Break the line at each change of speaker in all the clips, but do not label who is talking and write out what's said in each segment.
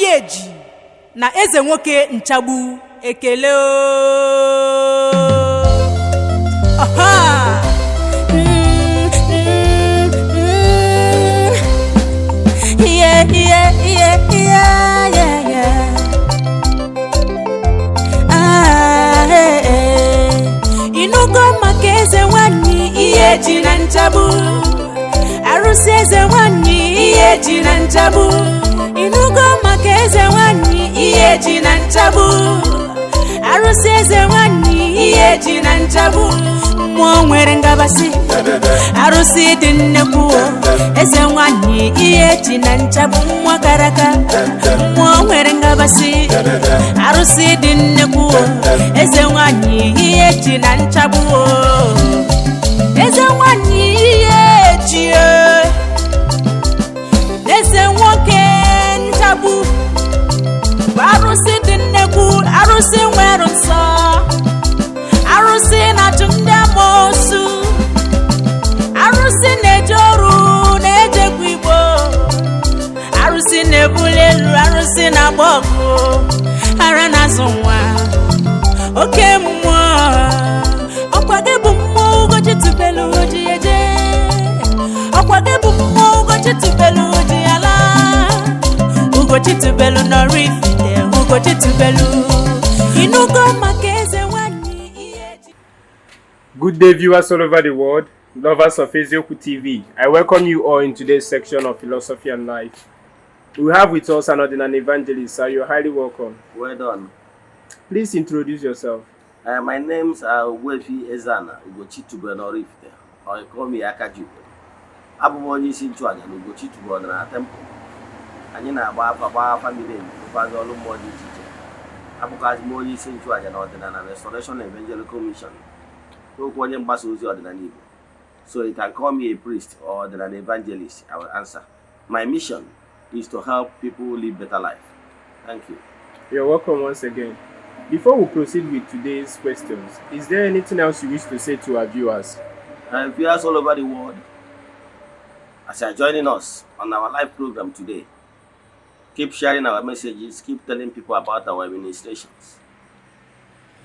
Iheji na eze nwoke nchagbu ekele ooo. Ọha! Yeah. Ah, eh, eh. Ịnụgo maka eze nwanyị Iheji na nchagbu, arụsị eze nwanyị Iheji na nchagbu. Ịnụgo maka eze nwanyị Iheji na nchagbu, arụsị eze nwanyị Iheji na nchagbu. Mmụọ nwere ngabasị, arụsị dị nnekwu o. Eze nwanyị Iheji na nchagbu, nwa kara aka. Mmụọ nwere ngabasị, arụsị dị nnekwu o. Eze nwanyị Iheji na nchagbu o. Eze nwanyị Iheji o. Eze nwoke nchagbu bụ arụsị dị nnekwu, arụsị nwere nsọ, arụsị na-achụ ndị amoosu, arụsị na-eje ọrụ, na-ejekwa igbo, arụsị na-ebuli elu, arụsị na-agba ọgụ, ara na-azụ nwa, oke mmụọ. Ọkwa gị bụ mmụọ Ugochi Tubelu oji eje, ọkwa gị bụ mmụọ Ugochi Tubelu oji ala, Ugochi Tubelu nọrọ ifite, Ugochi Tubelu. Ịnụgo maka eze nwanyị Iheji?
Good day, viewers all over the world, lovers of Eziokwu TV. I welcome you all in today's section of Philosophy and Life. We have with us an ordinary evangelist, sir. You're highly welcome.
Well done.
Please introduce yourself.
My name's Ogbuefi Ezana Ugochi Tubelu Oraifite, or you call me Akajiugo. Abụ m onye isi nchụaja na Ugochi Tubelu Ọdịnala Temple. Anyị na-agba afa, gbaa afa miri emi, rụkwazi ọrụ mmụọ dị iche iche. Abụkwazi m onye isi nchụaja na Ọdịnala Restoration Evangelical Mission, okwu onye mgbasa ozi ọdịnala Igbo. So you can call me a priest or ọdịnala evangelist, I will answer. My mission is to help people live better life. Thank you.
You're welcome once again. Before we proceed with today's questions, is there anything else you wish to say to our viewers?
Viewers all over the world, as you are joining us on our live program today, keep sharing our messages, keep telling people about our administrations.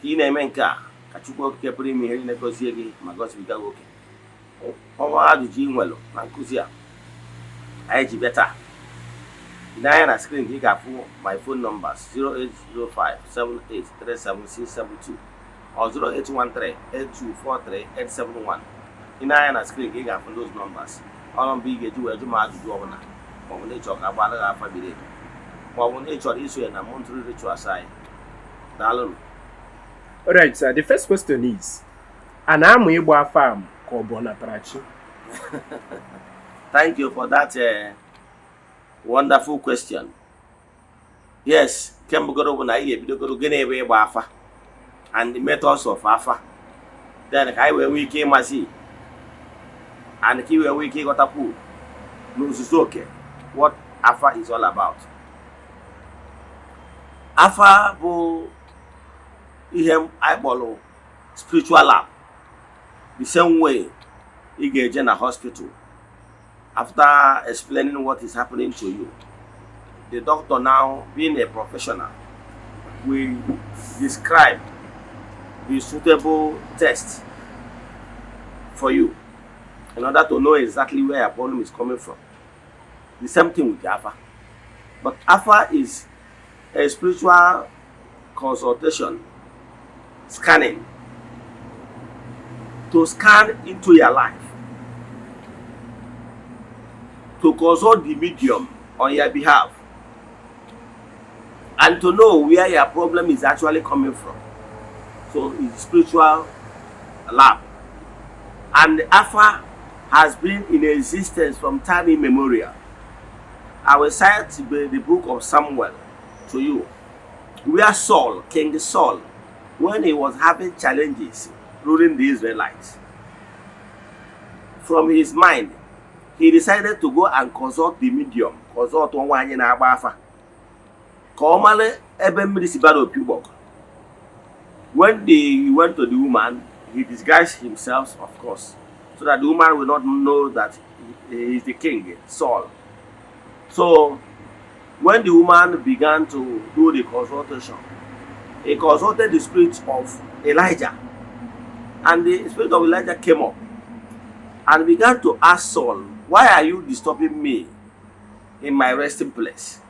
Ka ị na-eme nke a, ka Chukwu Okike pụrụ ime ihe niile gọzie gị ma gọzibiga gị oke. Ọnwa ajụjụ ị nwelụ na nkụzi a anyị ji bịa taa, ị anya na screen, ị ga-afụ my phone numbers: 08057837672 or 08138243871. Ị na-anya na screen, ka ị ga-afụ those numbers. Ọ nọmba ị ga-eji wee jụ m ajụjụ ọbụla, maọbụ na ịchọrọ ka agbara gị afa miri emi, maọbụ na ị chọrọ isonye na monthly rituals anyị. Daalụnụ.
Alright, sir. The first question is, a na-amụ ịgba afa amụ ka ọ bụ ọnatarachi?
Thank you for that wonderful question. Yes, kembụgoro bụ na anyị ga-ebidogoro gịnị bụ ịgba afa and the methods of afa, then ka anyị wee nwee ike ịmazi and ka ị wee nwee ike ịghọtakwu n'ozuzu oke what afa is all about. Afa bụ ihe anyị kpọrọ spiritual lab. The same way ị ga-eje na hospital, after explaining what is happening to you, the doctor now, being a professional, will describe the suitable test for you in order to know exactly where your problem is coming from. The same thing with the afa. But afa is a spiritual consultation, scanning, to scan into your life, to consult the medium on your behalf, and to know where your problem is actually coming from. So it's spiritual lab. And afa has been in existence from time immemorial. I will cite the book of Samuel to you, where Saul, King Saul, when he was having challenges ruling the Israelites, from his mind, he decided to go and consult the medium, consult nwaanyị na-agba afa, ka ọ mara ebe mmiri si bara opi ụgbọgụ. When he went to the woman, he disguised himself, of course, so that the woman will not know that he is the king, Saul. So When the woman began to do the consultation, he consulted the spirit of Elijah, and the spirit of Elijah came up and began to ask Saul, "Why are you disturbing me in my resting place?"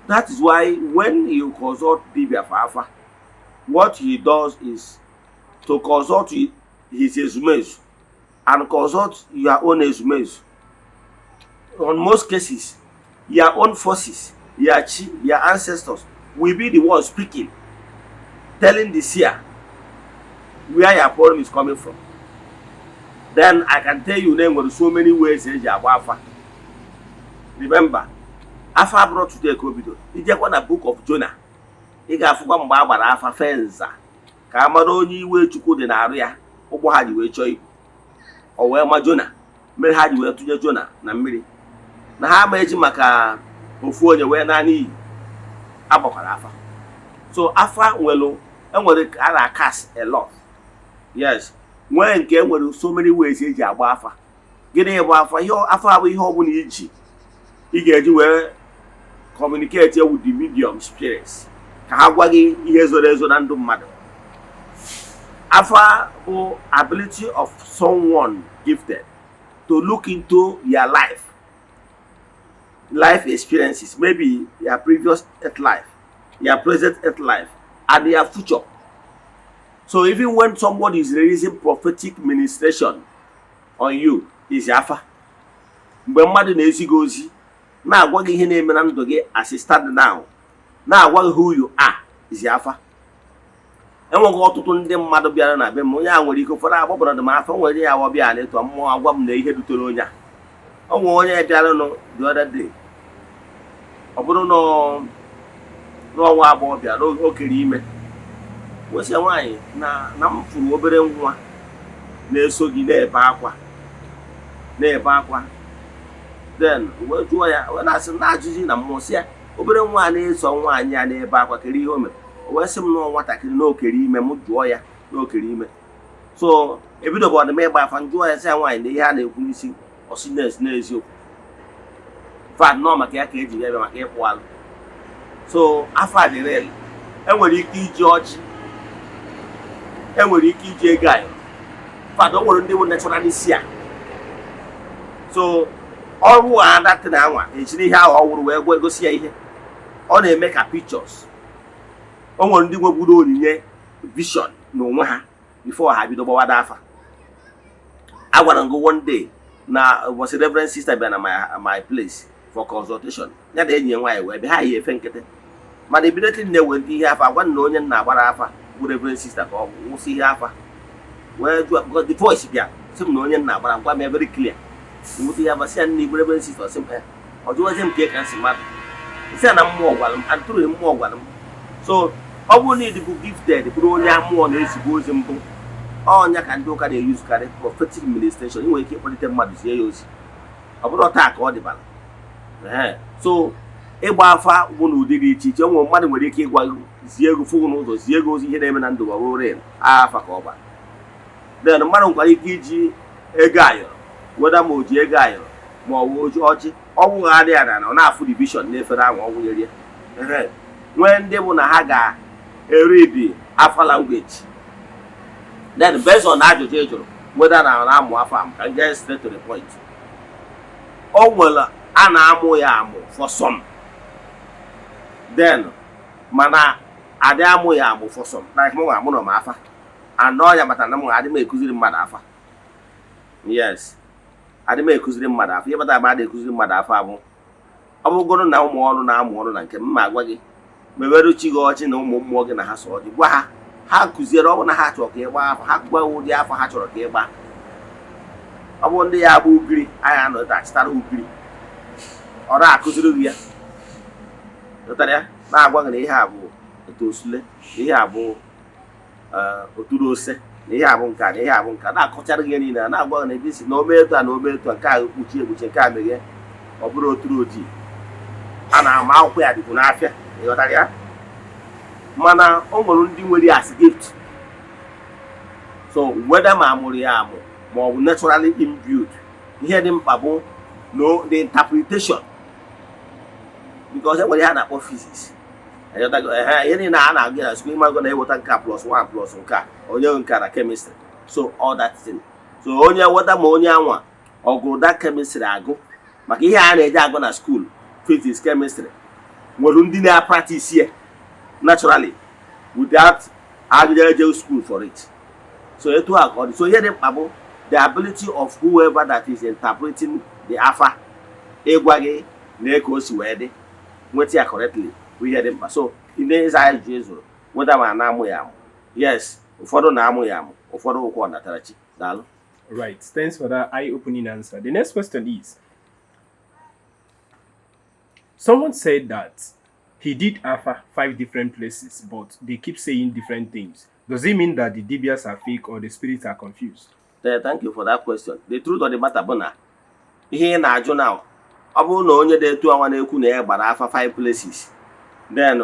That is why when you consult dibia for afa, what he does is to consult his ezumezu and consult your own ezumezu. On most cases, your own forces, your chi, your ancestors will be the ones speaking, telling the seer where your problem is coming from. Then I can tell you na enwere so many ways eji agba afa. Remember, afa abụrụ today ka o bidoro. Ijekwa na Book of Jonah, ị ga-afụkwa mgbe a gbara afa fee nza ka a mara onye iwe Chukwu dị n'arụ ya, ụgbọ ha ji wee chọọ ikwu o wee ma Jona, mere ha ji wee tụnye Jona na mmiri na ha ama eji maka ofu onye wee naa n'iyi. Agbakwara afa. So afa nwere, enwere a na-akas a lot. Yes, nwee nke enwere so many ways eji agba afa. Gịnị bụ afa? Ihe afa bụ ihe ọbụla iji ị ga-eji wee communicate with the medium spirits ka ha gwa gị ihe zoro ezo na ndụ mmadụ. Afa bụ ability of someone gifted to look into your life experiences, maybe your previous earth life, your present earth life and your future. So even when somebody is releasing prophetic ministration on you is afa. Mgbe mmadụ na-ezi gị ozi, na-agwa gị ihe na-eme na ndụ gị as it stand now, na-agwa gị who you are, is afa. Enweghị ọtụtụ ndị mmadụ bịara na be m, onye a nwere ike ụfọdụ agbapụrụ m afa, nwere ya ọbịa na ịtụ mmụọ agwa m na ihe dutere onye a. O nwere onye bịaranụ the other day, ọ bụrụ na n'ọnwa agbọghọbịa na o kere ime, wesị nwaanyị na m fụrụ obere nwa na-eso gị na-ebe akwa, na-ebe akwa. Then wee jụọ ya, wee na-asị na ajụjụ na mmụọ, sị ya, obere nwa a na-eso nwaanyị a na-ebe akwa, kere ihe o mere? O wee sị m na nwatakịrị na okere ime. M jụọ ya na okere ime. So ebido bụ ọdịm ịgba afa, njụọ ya, sị ya, nwaanyị, na ihe a na-ekwu n'isi ọsị na-esi n'eziokwu fad nọ maka ya ka eji ya bịa maka ịkpụ alụ. So afa dị real. Enwere ike iji ọjị, enwere ike iji ego ayọ fad. O nwere ndị bụ naturalist ya. So ọrụ a datin anwa ejiri ihe ahụ ọ wụrụ wee gwa gosi ya ihe ọ na-eme ka pictures. O nwere ndị nwegburu onyinye vision n'onwe ha before ha bido gbawada afa. A gwara m gị one day na ụbọchị Reverend Sister bịa na my place for consultation, ya na enyi ya nwaanyị wee bịa, ha yi efe nkịtị, mana immediately na-ewe ndị ihe afa agwa na onye nna agbara afa bụ Reverend Sister ka ọ wụsị ihe afa wee jụọ, because the voice bịa sị m na onye nna agbara gwa m ya very clear. Nwute ya basị ya nna igwe Reverend Sister, sị m ya ọ jụwazie m ka ka m si mmadụ, sị ya na mmụọ gwara m, and truly mmụọ gwara m. So ọ bụrụ na ịdịbụ gifted, bụrụ onye mmụọ na-ezigbo ozi mbụ, ọnya ka ndị ụka na-eyuzukarị prophetic ministration. Ị nwere ike ịkpọlite mmadụ zie ya ozi, ọ bụrụ taa ka ọ dịbara. Ee, so ịgba afa bụ n'ụdị dị iche iche. Nwere mmadụ nwere ike ịgwa gị, zie ego fụ n'ụzọ, zie ego ozi ihe na-eme na ndụ, ọ bụrụ real afa ka ọ gbara. Then mmadụ nwekwara ike iji ego ayọrọ, weda ma o ji ego ayọrọ ma ọ bụ oji ọjị ọgwụgharị ya na ọ na-afụ division n'efere ahụ ọ wụnyere ya. Ehe. Nwee ndị bụ na ha ga-eridi afa language, then based on ajụjụ ị jụrụ, whether na na-amụ afa am can get straight to the point. O nwere a na-amụ ya amụ for some, then mana adị amụ ya amụ for some, like mụ nwa amụrụ m afa anọ ya batara na m adị m ekuziri mmadụ afa. Yes, adị m ekuziri mmadụ afa. Ihe kpatara m adị ekuziri mmadụ afa bụ ọ bụgoro na ụmụ ọrụ na-amụ ọrụ na nke m ma agwa gị meweru chi gị ọchị na ụmụ mmụọ gị na ha so ọjị gwa ha, ha kụziere. Ọ bụ na ha chọrọ ka ị gbaa afa, ha gwa ụdị afa ha chọrọ ka ị gbaa. Ọ bụ ndị ya agba ugiri anyị anọ achịtara ugiri, ọ na-akụziri gị ya, ghọtara ya, na-agwa gị na ihe a bụ etosule, na ihe a bụ oturu ose, na ihe a bụ nka, na ihe a bụ nka, na-akọchara gị ihe niile, na-agwa gị na ebe isi na ome etu a na ome etu a, nke a kpuchi ekpuchi, nke a meghe, ọ bụrụ oturu ojii a na-ama akwụkwọ ya dịkwu n'afịa, ịghọtara ya. Mana o nwere ndị nwere ya as gift. So whether ma amụrụ ya amụ ma ọ bụ naturally imbued, ihe dị mkpa bụ no the interpretation. Because e nwere ihe a na-akpọ physics. Ịghọtago? Ehe, ihe niile a na-agụ na school, ịmago na eweta nke a plus 1 plus nke a, onye nke a na chemistry, so all that thing. So onye weta ma onye anwa ọ gụrụ that chemistry agụ, maka ihe a na-eji agụ na school, physics, chemistry, nwere ndị na-practice ya naturally without ajụjụ eje school for it. So etu a ka ọ dị. So ihe dị mkpa bụ the ability of whoever that is interpreting the afa ịgwa gị na ka o si wee dị, nweta ya correctly, bụ ihe dị mkpa. So ndị ịza ajụjụ ị zụrụ, nweta ma na-amụ ya amụ, yes, ụfọdụ na-amụ ya amụ, ụfọdụ ụkwa ọnatarachi. Daalụ.
Right. Thanks for that eye-opening answer. The next question is: someone said that he did afa five different places, but they keep saying different things. Does it mean that the dibias are fake or the spirits are confused?
Thank you for that question. The truth of the matter bụ na ihe ị na-ajụ na ọ bụrụ na onye dị etu anwa na-ekwu na ya gbara afa five places, then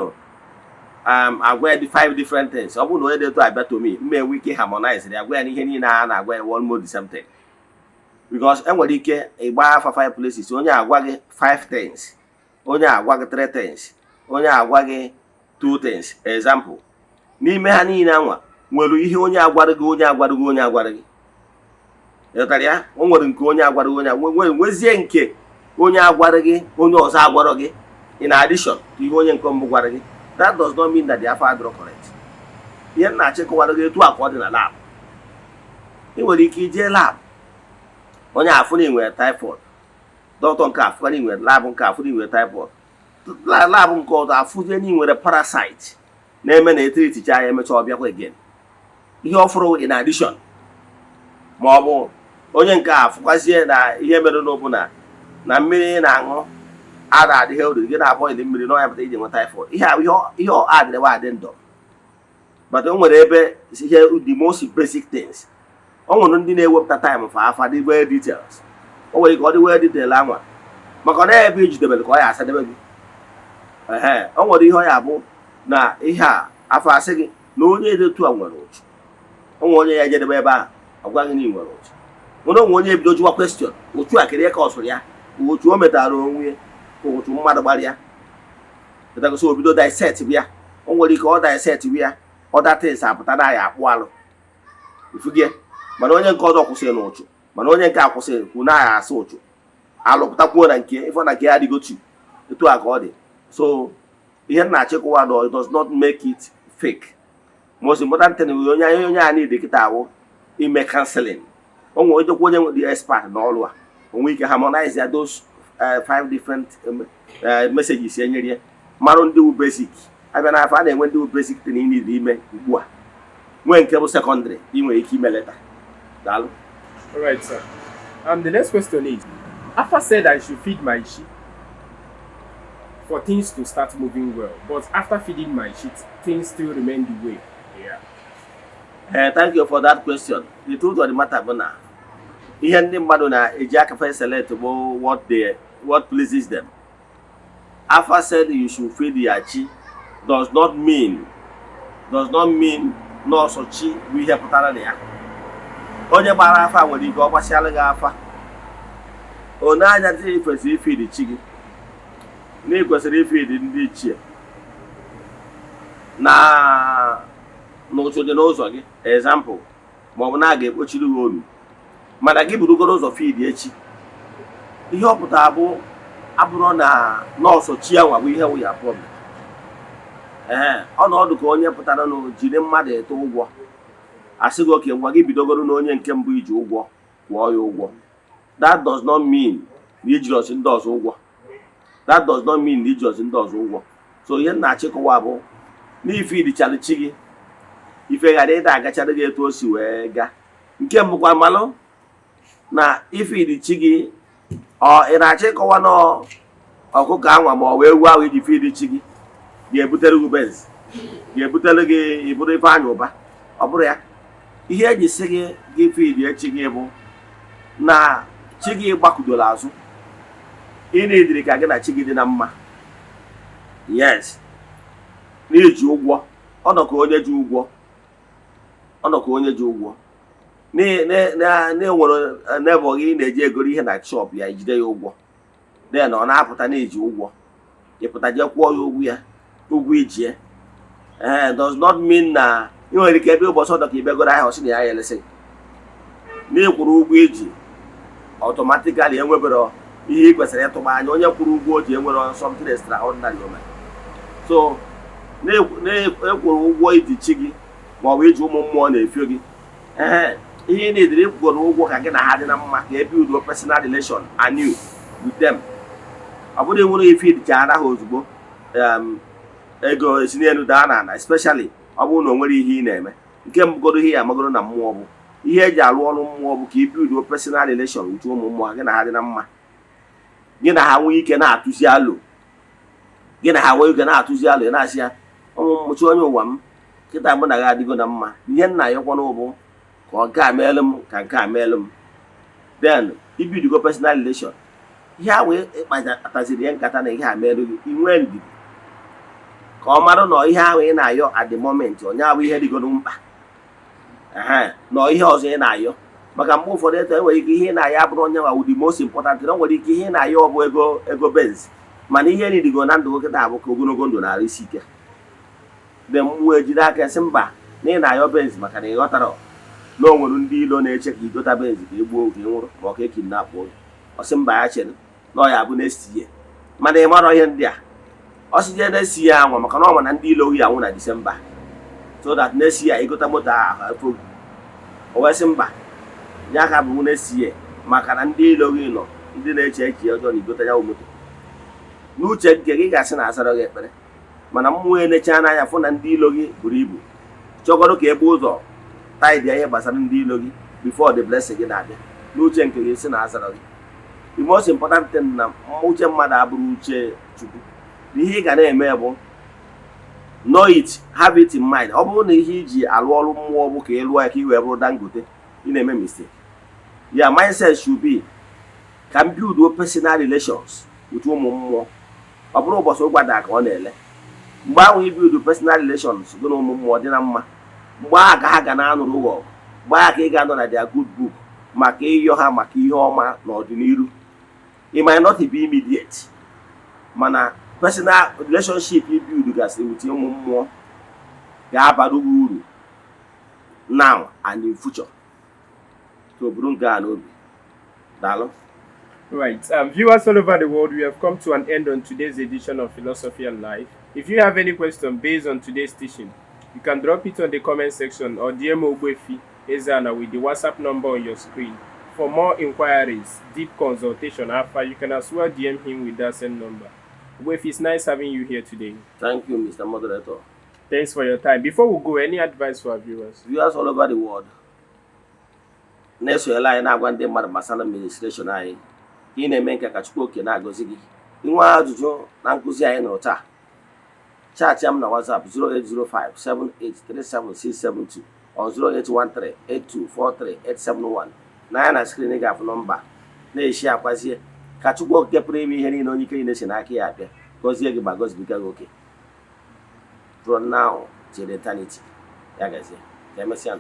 agwa ya the five different things, ọ bụrụ na onye dị etu abịa to me, mma enwe ike harmonize ya, gwa ya na ihe niile a na-agwa ya almost the same thing, because enwere ike ịgba afa five places, onye agwa gị five things, onye agwa gị three things, onye agwa gị two things. Example, n'ime ha niile anwa nwere ihe onye agwara gị, onye agwara gị, onye agwara gị. Ịghọtara ya? O nwere nke onye agwara gị, onye nwere nwezie nke onye agwara gị, onye ọzọ agwarọ gị, in addition to ihe onye nke mbụ gwara gị. That does not mean that the afa adịrọ correct. Ihe m na-achịkọwara gị, etu a ka ọ dị na lab. Ị nwere ike ije lab, onye afụ na ị nwere typhoid, dọkịta nke afụ na ị nwere, lab nke afụ na ị nwere typhoid, lab nke ọzọ afụzie na ị nwere parasite na-eme na etiriticha ya, emechaa ọ bịakwa again. Ihe ọ fụrụ in addition, ma ọ bụ onye nke a afụkwazie na ihe mere n'obu na mmiri ị na-aṅụ ada adịghị uru gị na-abọghị mmiri na ọya pụta iji nweta typhoid. Ihe a ihe ọ adịrịwa adị ndụ, but o nwere ebe ihe the most basic things. O nwere ndị na-ewepụta time for afa dị very details. O nwere ike ọ dị very detail anwa, maka ọ na ebe ijidebere ka ọ ya asadebe gị. Ehe, o nwere ihe ọ ya bụ na ihe a afọ asị gị na onye dị otu a nwere ụchụ. O nwere onye ya ejedebe ebe ahụ, ọ gwa gị na ị nwere ụchụ. Nwere onwe onye ebido jụwa question, ụchụ a kedu ka ọ sụrụ ya, ụchụ o metara onwe ya, ka ụchụ mmadụ gbara ya pụtagosi. Obido dissect bịa, o nwere ike ọ dissect bịa, other things apụta na ya akpụ alụ ifugie. Mana onye nke ọzọ kwụsịrị n'ụchụ, mana onye nke a kwụsịrị kwu na ya asị ụchụ alụpụtakwuo na nke ife na nke ya adịgo tu. Etu a ka ọ dị. So ihe m na-achịkọwa no, it does not make it fake. Most important thing bụ onye a need kịta ahụ ime counseling. O nwere ojekwa onye dị expert n'ọrụ a, onwe ike harmonize ya those five different messages enyere ya, marụ ndị wu basic. Abịa n'afọ a na-enwe ndị wu basic thing ị need ime ugbu a, nwee nke bụ secondary ị nwere ike ime later. Daalụ.
All right, sir. The next question is: Afa said I should feed my sheep for things to start moving well, but after feeding my sheep, things still remain the way they are.
Thank you for that question. The truth of the matter bụ na ihe ndị mmadụ na-eji aka fa select bụ what pleases them. Afa said you should feed your chi does not mean nọọsụ chi bụ ihe pụtara na ya. Onye gbara afa nwere ike ọ gbasịala gị afa one anya dị, kwesịrị ifeed chi gị, na ị kwesịrị ifeed ndị ichie na n'ụtụ dị n'ụzọ gị, example, ma ọ bụ na a ga-ekpochiri gị olu, mana gị burugoro ụzọ feed echi. Ihe ọ pụtara bụ abụrụ na nọọsụ chi ya nwa bụ ihe wụ ya problem. Ee, ọnọdụ ka onye pụtara na jiri mmadụ ete ụgwọ, asị gị oke ngwa, gị bidogoro na onye nke mbụ iji ụgwọ kwụọ ya ụgwọ. That does not mean na ijiri ọsị ndị ọzọ ụgwọ. That does not mean na iji ọsị ndị ọzọ ụgwọ. So ihe m na-achịkọwa bụ n'ife idichara chi gị, ife ghara ịda agachara gị etu o si wee gaa. Nke mbụkwa, malụ na ife idi chi gị, ọ ị na-achọ ịkọwa na ọkụkọ anwa ma ọ wee ewu ahụ iji feed chi gị ga-ebutere gị Benz, ga-ebutere gị ịbụrụ Ifeanyị Ụba. Ọ bụrụ ya, ihe eji sị gị gị feed chi gị bụ na chi gị gbakudoro azụ, ị na-ediri ka gị na chi gị dị na mma. Yes, n'iji ụgwọ, ọ nọ ka onye ji ụgwọ, ọ nọ ka onye ji ụgwọ na-enwere neighbour gị, ị na-eji egoro ihe na shop ya, ijide ya ụgwọ, then ọ na-apụta na-eji ụgwọ. Ịpụta jee kwụọ ya ụgwọ ya, ụgwọ ijie ee, does not mean na ị nwere ike ebe ụbọchị ọdọ ka ị bịagoro ahịa, ọsị na ya ya elesị gị na ịkwụrụ ụgwọ iji. Automatically, enwebero ihe ị kwesịrị ịtụba anya. Onye kwụrụ ụgwọ o ji enwere something extraordinary o mere. So na-ekwụrụ ụgwọ iji chi gị maọbụ iji ụmụ mmụọ na-efio gị, ee, ihe ị na-ediri ịkwụgoro ụgwọ ka gị na ha dị na mma, ka e build personal relation anew with them. Ọ bụrụ enwere ife idichara ha ozugbo, ego esi n'elu daa n'ala, especially ọ bụrụ na o nwere ihe ị na-eme. Nke mbụgoro, ihe ya amagoro na mmụọ bụ ihe eji arụ ọrụ mmụọ bụ ka i build personal relation with ụmụ mmụọ, ka gị na ha dị na mma, gị na ha nwee ike na-atụzi alo, gị na ha nwee ike na-atụzi alo. Ị na-asị ya, "Ụmụ mmụchi, onye ụwa m, kịta mụ na gị adịgo na mma. Ihe nna ya kwana bụ ka ọ nke a meelu m, ka nke a meelu m." Then ibidogo personal relation. Ihe a wee ịkpataziri ya nkata na ihe a meelu gị, inwee ndidi ka ọ mara na ihe ahụ ị na-ayọ at the moment, onye abụ ihe dịgoro mkpa, ehe, na ihe ọzọ ị na-ayọ. Maka mgbe ụfọdụ, eto enwere ike ihe ị na-ayọ abụrụ onye nwa the most important. Na o nwere ike ihe ị na-ayọ ọ bụ ego, ego Benz, mana ihe nidigo na ndụ kịta abụ ka ogologo ndụ na-arụ isi ike dị. Mmụọ ejiri aka sị mba, na ị na-ayọ Benz maka na ị ghọtara na o nwere ndị ilo na-eche ka igota Benz ka e gbuo, ka ị nwụrụ, ma ọ ka e kidnap gị. Ọ sị mba, ya chere na ọ ya bụ next year. Mana ị marọ ihe ndị a, ọ sị jee next year anwa, maka na ọ ma na ndị ilo gị anwụ na December, so that next year ịgota moto ahụ afọ gị. O wee sị mba, ya ka bụ next year, maka na ndị ilo gị nọ, ndị na-eche echiche ọjọọ na igota ya bụ moto. N'uche nke gị, ga-asị na asara gị ekpere, mana mmụọ enecha n'anya fụ na ndị ilo gị buru ibu, chọgoro ka ebe ụzọ taịdị ihe gbasara ndị ilo gị before the blessing gị na-abịa. N'uche nke gị, si na asara gị. The most important thing na uche mmadụ abụrụ uche Chukwu. Na ihe ị ga na-eme bụ know it, have it in mind. Ọ bụrụ na ihe iji alụ ọrụ mmụọ bụ ka ị lụọ ya ka ị wee bụrụ Dangote, ị na-eme mistake. Your mindset should be ka m build personal relations with ụmụ mmụọ. Ọ bụrụ ụbọchị ụgwada ka ọ na-ele, mgbe ahụ i build personal relations gị na ụmụ mmụọ dị na mma, mgbe ahụ ka ha ga na-anụrụ ụgwọ ọgụ, mgbe ahụ ka ị ga-anọ na their good book maka ịyọ ha maka ihe ọma n'ọdịnihu. It might not be immediate, mana personal relationship i build gasịrị with ụmụ mmụọ ga-abara gị uru now and in future. So buru nke a n'obi. Daalụ.
Right. Viewers all over the world, we have come to an end on today's edition of Philosophy and Life. If you have any question based on today's teaching, you can drop it on the comment section or DM Ogbuefi Ezana with the WhatsApp number on your screen. For more inquiries, deep consultation, Alpha, you can as well DM him with that same number. Ogbuefi, it's nice having you here today.
Thank you, Mr. Moderator.
Thanks for your time. Before we go, any advice for our viewers?
Viewers all over the world, na-esonyela anyị, na-agwa ndị mmadụ gbasara ministration anyị. Ka ị na-eme nke ka Chukwu oke na-agọzi gị. Inwe ajụjụ na nkụzi anyị nụrụ taa, chat m na WhatsApp 08057837672 or 08138243871. Na ya na screen ị ga-afụ nọmba na-eshi akwazie. Ka Chukwu Okike pụrụ ime ihe niile, onye ike niile si n'aka ya abịa, gọzie gị ma gọzibiga gị oke from now till eternity. Ya gazie, ka emesịa.